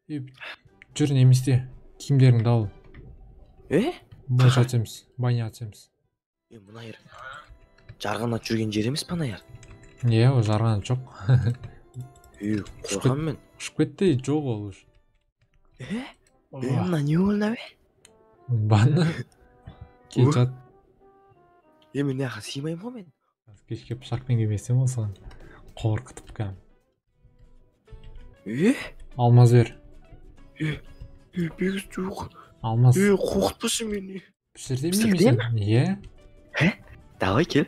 Жүр неместе, киімдеріңді ал. Е? Баня түсеміз, баня түсеміз. Е, мына ер. Жарғанат жүрген жер емес па ана ер? Иә, ол жарғанат жоқ. Е, қорқамын мен. Ұшып кетті, жоқ ол уже. Е? Е, мына не ол мына бе? Банна. Кел жат. Е, мен мына жаққа сыймаймын ғой мен. Кешке пышақпен келмесем ол саған қорқытып кәдімгі. Е? Алмаз бер. Е, Бекіс жоқ. Алмаз. Е, қорқытпашы мені. Пісірден ме? Иә. Ә? Давай кел.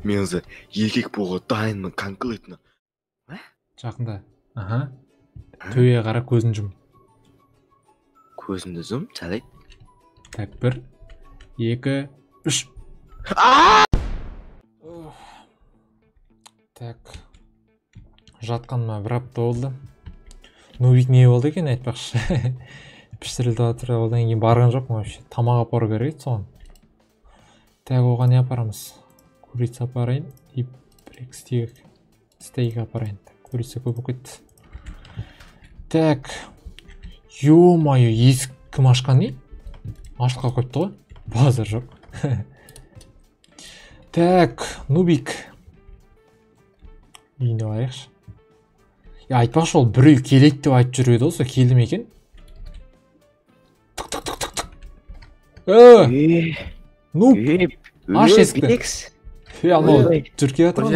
Мен өзі еркек болуға дайынмын конкретно. Жақында. Аха. Төбеге қара, көзін жұм. Көзімді жұм, жарайды. Так, 1, 2, 3. Так. Жатқаныма бір апта болды. Нубик не болды екен айтпақшы. Пісірілді жатыр, одан кейін барған жоқпын вообще. Тамақ апару керек еді соған. Так, оған не апарамыз? Курица апарайын и бір екі стейк апарайын. Курица көп болып кетті. Так. Ё-моё, есік кім ашқан не? Ашылып қалып қойыпты ғой. Базар жоқ. Так, Нубик. Үйіне барайықшы. Айтпақшы, ол біреу келеді деп айтып жүр еді ғой, сол келді ме екен? Тық тық тық тық тық. Нуб, аш есікті. Анау жүріп келе жатыр ғой.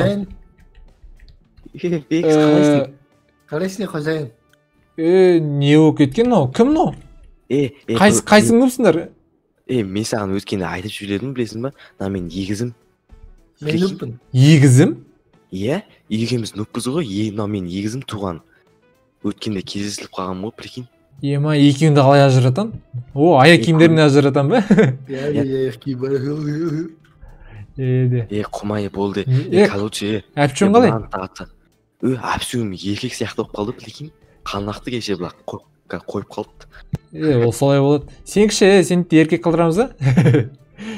Бекіс, қалайсың? Қалайсың, қожайын? Не болып кеткен мынау? Кім мынау? Қайсың нубсыңдар? Мен саған өткенде айтып жібердім, білесің ба? Мына мен егізім. Мен нубпын. Егізім? Иә, екеуміз нубпыз ғой, мынау мен егізім туған. Өткенде кездесіліп қалған ғой, прикинь. Ема, екеуіңді қалай ажыратам? О, аяқ киімдерін ажыратам ба? Иә, аяқ киім. Е, құмай болды. Короче, әпшең қалай? Әпшең еркек сияқты болып қалды, прикинь. Қанақты кеше бірақ қойып қалыпты. Ол солай болады. Сен кіші, сені де еркек қылдырамыз ба?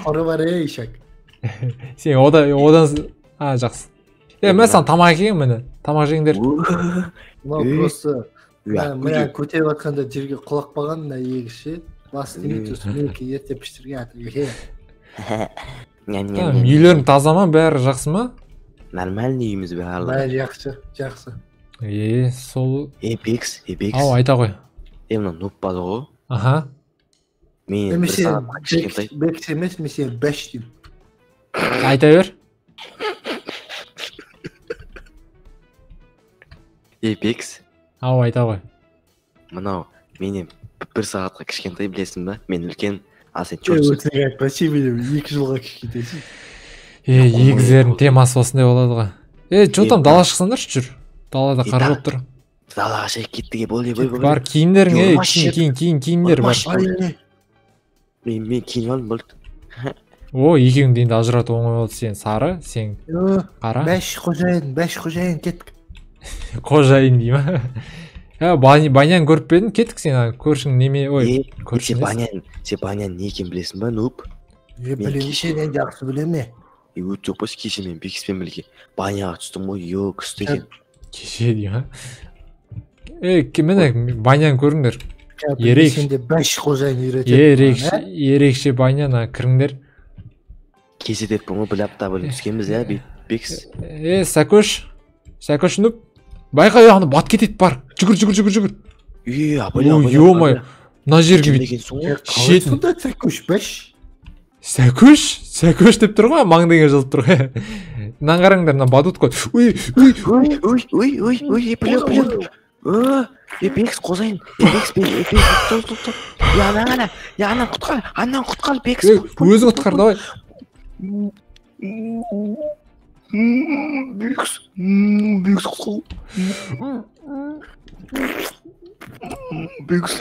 Қоры бар, ишак. Сен одан жақсы. Мен саған тамақ әкелгенмін, міне. Тамақ жеңдер. Мынау просто мына көтеріп жатқанда жерге құлап қалған мына егізше. Бас тимейді, сосын менікі ерте піштірген атыр. Үйлерің таза ма, бәрі жақсы ма? Нормальный үйіміз барлығы. Бәрі жақсы, жақсы. Сол. Бекс, Бекс. Ау, айта ғой. Мына нуб бар ғой. Аха. Мен бір сағат кішкентай. Бекс емес, мен сені бәш деймін. Айта бер. Бекс. Ау, айта ғой. Мынау менен бір сағатқа кішкентай, білесің ба? Мен үлкен, ал сен чөрсің. Өтірік айтпа, сен менен 2 жылға кішкентайсың. Егіздердің темасы осындай болады ғой. Чё там, дала шықсаңдаршы, жүр. Далада қар жауып тұр. Далаға шығып кеттік, болды, болды. Бар, киімдерің, киін, киімдер бар. Мен киініп алдым, болды. О, екеуіңді енді ажырату оңай болды. Сен сары, сен қара. Бәш қожайын, бәш қожайын, кеттік. Қожайын дей ма? Баняны көріп пе едің? Кеттік сен, көршің неме, ой, көршің. Сен баняның не екенін білесің ба, нуб? Білемін, сенен жақсы білем. Өт жоқ болса, кеше мен Бекіспен бірге баняға түстім ғой, ё, күшті екен. Кеше дей ма? Міне, баняны көріңдер. Ерекше. Сенде бәш қожайын үйретеді. Ерекше баняна кіріңдер. Кеше деппін ғой, бір апта бұрын түскенбіз, иә, Бекіс. Сәкөш, Сәкөш нуб. Байқа, аны бат кетеді, бар. Жүгір, жүгір, жүгір, жүгір. Абайла, ё-моё, мына жерге бүйтіп. Шетін. Сәкөш, бәш. Сәкөш, Сәкөш деп тұр ғой, маңдайыңа жазылып тұр ғой. Мынаны қараңдар, мына батут қой. Ой, ой, ой, ой, ой, ой, ой, блин, блин. Бекс, қожайын. Бекс, Бекс, стоп, стоп, стоп. Ана, ана, ана құтқар, анан құтқар, Бекс. Өзің құтқар, давай. Бекс, Бекс құтқар. Бекс.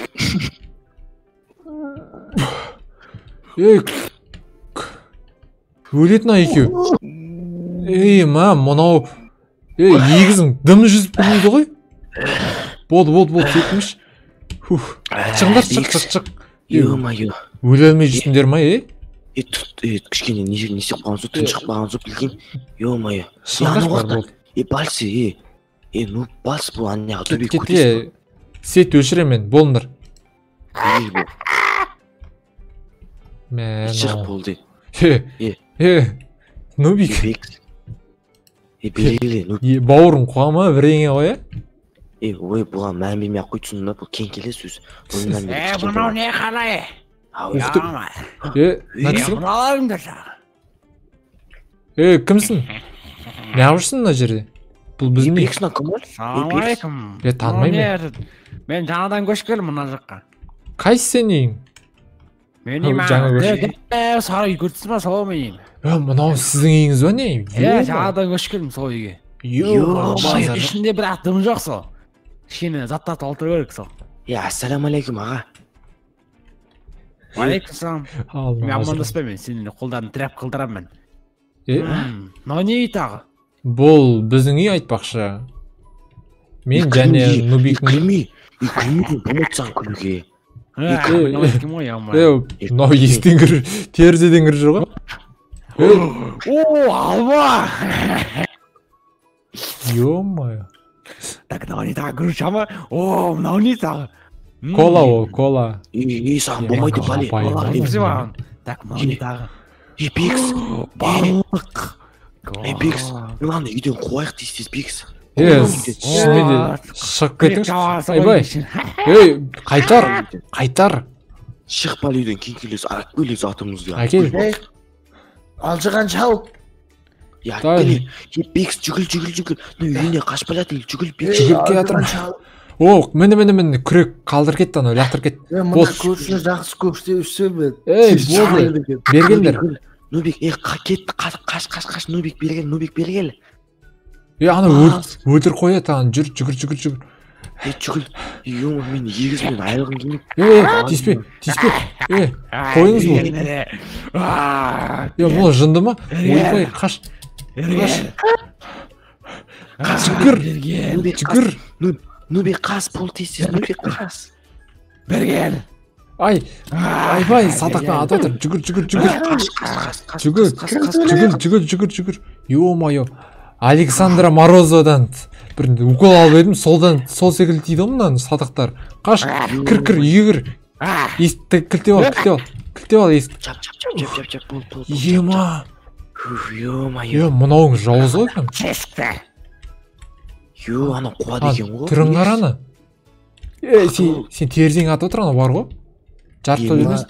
Ей, өледі мына екеу. Ей, ма, мынау. Ей, егізің дым жүзіп білмейді ғой. Болды, болды, болды, кетіңізші. Фух. Шығыңдар, шық, шық, шық. Ё-моё. Өле алмай жүрсіңдер ма, ей? Кішкене не істеп қалған соң, тұншығып қалған соң, білген. Ё-моё. Шығыңдаршы, бар, болды. Бальсы, ну, бальс бұл, ана төбеге көтерсін. Свет өшіремін мен, болыңдар. Мә, Шық болды. Е, Нубик. Е, белгілі, Нубик. Е, бауырың қуама, бірдеңе ғой, е? Е, ой, бұған мән бермей ақ қой, түсіндің ба? Бұл кеңкеле сөз. Бұның мән Е, мынау не қалай? Ух ты. Е, мына кісі кім? Мыналарыңды тағы. Е, кімсің? Неғып жүрсің мына жерде? Бұл біздің үй. Бекс мына кім ол? Ассалаумағалейкум. Е, танымаймын мен. Мен жаңадан көшіп келдім мына жаққа. Қайсы сенің үйің? Мен үйім Жаңа көшіп. Сары үй көрдіңіз ба, сол менің үйім. Е, мынау сіздің үйіңіз ба не? Е, жаңадан көшіп келдім сол үйге. Ё, Ішінде бірақ дым жоқ сол. Кішкене заттар толтыру керек сол. Е, ассалаумағалейкум аға. Уағалейкум. Мен амандаспаймын, сенің қолдарын тіреп қылдырамын мен. Е, мынау не үй тағы? Бұл біздің үй айтпақшы. Мен және Нубиктің. Күлмей, күлмей, болмайды саған күлуге. Е, мынау есіктен кіріп, терезеден кіріп жүр ғой. О, алма! Ё-моё. Так, мынау не тағы, груша ма? О, мынау не тағы? Кола ол, кола. Е, саған болмайды, бале. Так, мынау не тағы? Е, Бекс. Балық. Е, Бекс, мынаны үйден қуайық тез-тез, Бекс. Е, шынымен де шығып кетіңізші. Айбай. Ей, қайтар, қайтар. Шық бал үйден, кеңкелес, әкел затымызды. Әкел. Алжыған шал. Е, әкел. Е, Бекс, жүгіл, жүгіл, жүгіл. Мына үйіне қашып бара жатыр, жүгіл, Бекс. Жүгіріп келе жатырмын. О, міне, міне, міне, күрек қалдырып кетті анау, лақтырып кетті. Мына көршіні жақсы көрсе үссе бе? Ей, болды. Бергендер. Нубик, е, кет, қаш, қаш, қаш, Нубик, бері кел, Нубик, бері кел. Е, ана өлтіріп қояды, ана жүр, жүгір, жүгір, жүгір. Е, жүгір. Е, мен егізімнен айырылғым келмейді. Е, тиіспе, тиіспе. Е, қойыңыз бұл. Е, бұл жынды ма? Ойбай, қаш. Қаш. Жүгір, жүгір. Нубик, қас, бол тез-тез, Нубик, қас. Бері кел. Ай, айбай, садақпен атып отыр. Жүгір, жүгір, жүгір. Жүгір, жүгір, жүгір, жүгір, жүгір. Ё-моё. Александра Морозовадан бір укол алып едім, солдан сол секілді тиді ғой мынаның садақтар. Қаш, кір, кір, үйге кір. Есікті кілтеп ал, кілтеп ал. Кілтеп ал есікті. Жап, жап, жап, жап, жап, жап, бол, бол. Ема. Ё-моё. Е, мынауың жауыз ғой екен. Ё, анау қуады екен ғой. Түрін қараны. Е, сен терезең атып отыр, анау бар ғой. Жарып та бермес.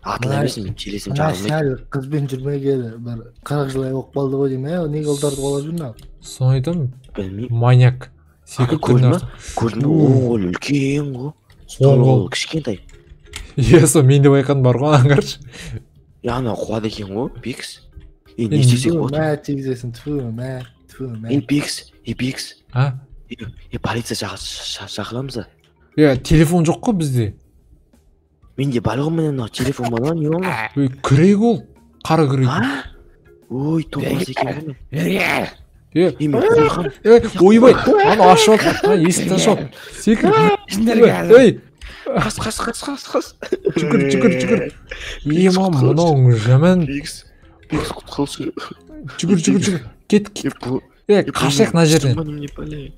Атыла берсін, мен терезем жарылмайды. Сәл қызбен жүрмегелі бір 40 жылдай болып қалды ғой деймін, ә, неге ұлдарды қуалап жүр мынау? Соны айтамын. Білмеймін. Маньяк. Секіріп көрдің ба? Көрдің бе? Оң қолы үлкен ғой. Сол қолы кішкентай. Е, сол мен де байқадым бар ғой, ананы қарашы. Е, анау қуады екен ғой, Бекс. Е, не істесек болады? Мә, тигізесің, тфу, мә, тфу, мә. Е, Бекс, е, Бекс. А? Е, полиция шақырамыз ба? Е, телефон жоқ қой бізде. Менде бар ғой, міне мынау телефон бар ғой, не ол? Ой, күрек ол, қара күрек. Ой, топас екен ғой. Бері. Е, мен қорқамын. Е, ойбай, аны ашып ал, есікті ашып ал. Секір. Ей, қас, қас, қас, қас, қас. Жүгір, жүгір, жүгір. Ема, мынауың жаман. Бекс, Бекс, құтқаршы. Жүгір, жүгір, жүгір. Кет, кет. Е, қашайық мына жерден.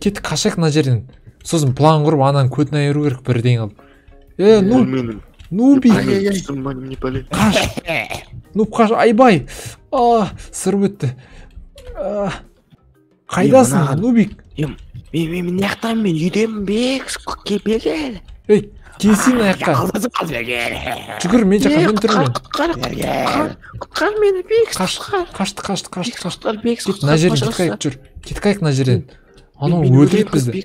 Кет, қашайық мына жерден. Сосын план құрып, ананың көтін айыру керек бірдеңе қылып. Е, ну, Нубик. Қаш. Нуб, қаш, айбай. А, сырып өтті. Қайдасың, Нубик? Мен мен жақтан, мен үйдемін, Бекс, кел, бері кел. Ей, келсең мына жаққа. Жүгір, мен жаққа, мен тұрмын. Құтқар, құтқар, құтқар мені, Бекс, Қаш, қашты, қашты, қашты, қашты. Бекс, Кет, мына жерден кет қайық, жүр. Кет қайық мына жерден. Анау өлтіреді бізді.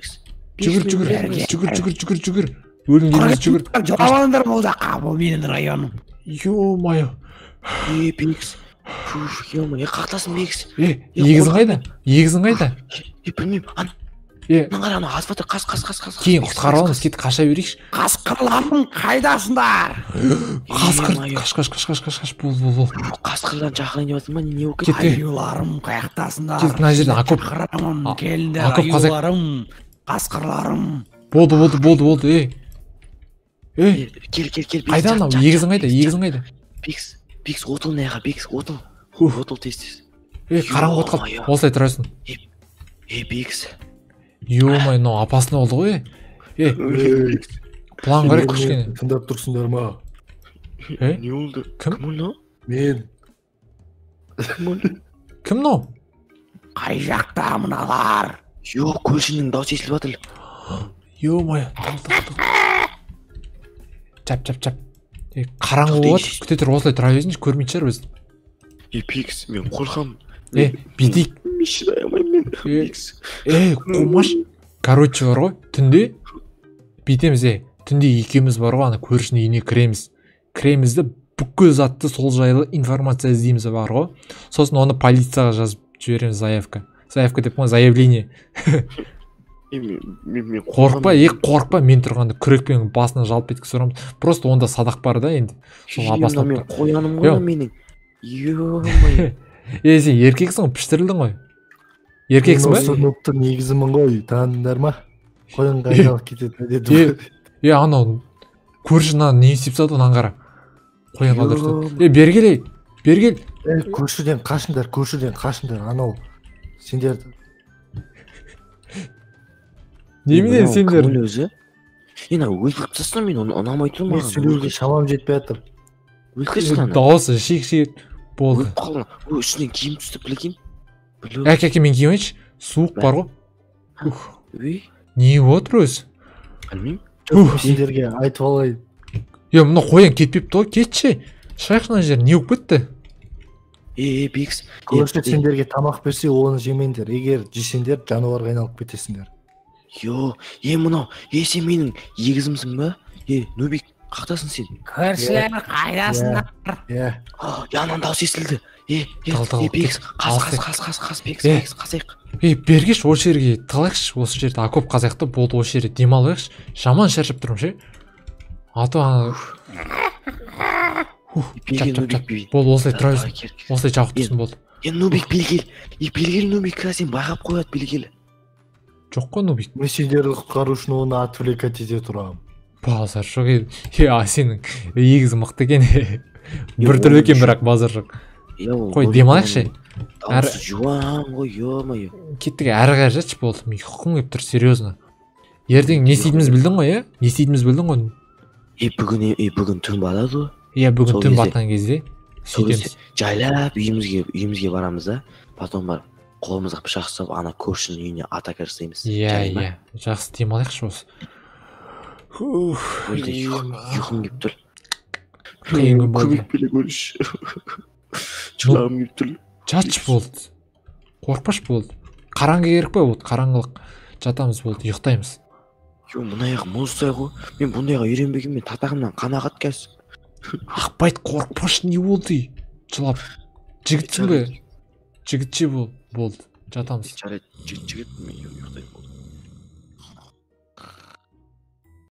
Жүгір, жүгір, жүгір, жүгір, жүгір, жүгір. Өлім келмес, жүгір. Жоғалыңдар бұл жаққа, бұл менің районым. Ё-моё. Е, Бекс. Фуф, ё-моё, қақтасың, Бекс. Е, егізің қайда? Егізің қайда? Е, білмеймін. Е, ана қара, ана асып жатыр, қаш, қаш, қаш, қаш. Кейін құтқарып аламыз, кет, қаша берейікші. Қасқырларым қайдасыңдар? Қасқыр, қаш, қаш, қаш, қаш, қаш, қаш, бол, бол, бол. Қасқырдан шақырайын деп жатыр ма, не болып кетті? Кет, Аюларым қаяқтасыңдар? Кет, мына жерден окоп. Шақырамын, келіңдер, аюларым, қасқырларым. Болды, болды, болды, болды, ей. Ей, кел, кел, кел. Қайда анау? Егізің қайда? Егізің қайда? Бекс, Бекс, отыл мына жаққа, Бекс, отыл. Отыл тез-тез. Ей, қараңғы от қалды. Осылай тұрасың. Ей, Бекс. Ё-моё, мынау опасно болды ғой. Е, план керек кішкене. Тыңдап тұрсыңдар ма? Не болды? Кім? Кім мынау? Мен. Кім мынау? Қай жақта мыналар? Жоқ, көршінің дауысы естіліп жатыр. Ё-моё, тал. Чап, чап, чап. Қараңғы болып жатыр, күте тұр, осылай тұра берсінші, көрмейтін шығар бізді. Бекс, мен қорқамын. Бүйтейік. Мен шыдай алмаймын мен. Бекс. Қумаш. Короче, бар ғой, түнде бүйтеміз, түнде екеуміз бар ғой, ана көршінің үйіне кіреміз. Кіреміз де бүкіл затты сол жайлы информация іздейміз бар ғой. Сосын оны полицияға жазып жібереміз заявка. Заявка деп қой, заявление. Қорықпа, қорықпа, мен тұрғанда күрекпен басына жалп еткізіп ұрамыз. Просто онда садақ бар да енді. Сол апасына мен қояным ғой менің. Ё-моё. Сен еркексің ғой, піштірілдің ғой. Еркексің ба? Мен осы нуптың негізімін ғой, таныдыңдар ма? Қоянға айналып кетеді дедім. Анау көрші мына не істеп тастады, мынаны қара. Қоянға дұрыс. Бері кел, бері кел. Көршіден қашыңдар, көршіден қашыңдар, анау сендер. Немене сендер? Кім өзі? Енді өлтіріп тастасын мен, оны ұнамай тұр маған. Мен сөйлеуге шамам жетпей жатыр. Өлтірсін ана. Дауысы шек-шек болды. Өліп қалған. Үстінен киім түсті, прикинь. Әке, мен киім айыншы. Суық бар ғой. Не отыр өзі? Білмеймін. Сендерге айтып алайын. Мына қоян кетпепті ғой, кетші. Шығайықшы мына жер, не болып кетті? Бекс. Көрші сендерге тамақ берсе, оны жемеңдер. Егер жесеңдер, жануарға айналып кетесіңдер. Йо, мынау, сен менің егізімсің ба? Нубик, қақтасың сен? Көршілер, қайдасыңдар? Анан дауыс естілді. Бекс, қас, Бекс, Бекс, қасайық. Бергеш, осы жерге тығылайықшы, осы жерде окоп қазайық та, болды, осы жерде демалайықшы. Жаман шаршап тұрмын ше. А то ана... Чап, чап, чап. Болды, осылай тұра берсін. Осылай жауып тұрсын, болды. Нубик, бері кел. Бері кел, Нубик, сен байқап қояды, бері кел. Жоқ қой, Нубик. Мен сендерді құтқару үшін оны отвлекать ете тұрамын. Базар жоқ. Сенің егізің мықты екен. Біртүрлі екен, бірақ базар жоқ. Қой, демалайықшы. Дауысы жуан ғой, ё-моё. Кеттік, әрі қарай жатшы, болды. Мен ұйқым келіп тұр, серьезно. Ертең не істейтінімізді білдің ғой, иә? Не істейтінімізді білдің ғой? Бүгін түн батады ғой. Иә, бүгін түн батқан кезде сөйтеміз. Жайлап үйімізге барамыз да, потом барып қолымызға пышақ ұстап ана көршінің үйіне атака жасаймыз. Иә, жақсы, демалайықшы осы. Ұйқым келіп тұр. Қиын күн болды. Көмек бере көрші. Жылағым келіп тұр. Жатшы болды. Қорықпашы болды. Қараңғы керек па болды, қараңғылық. Жатамыз болды, ұйықтаймыз. Мына аяқ мұздай ғой. Мен бұндайға үйренбеген, мен татағымнан қан ағады қазір. Ақпайт, қорықпашы, не болды? Жылап. Жігітсің бе? Жігітше бол, болды. Жатамыз. Жарайды, жігіт, мен ұйықтаймын болды.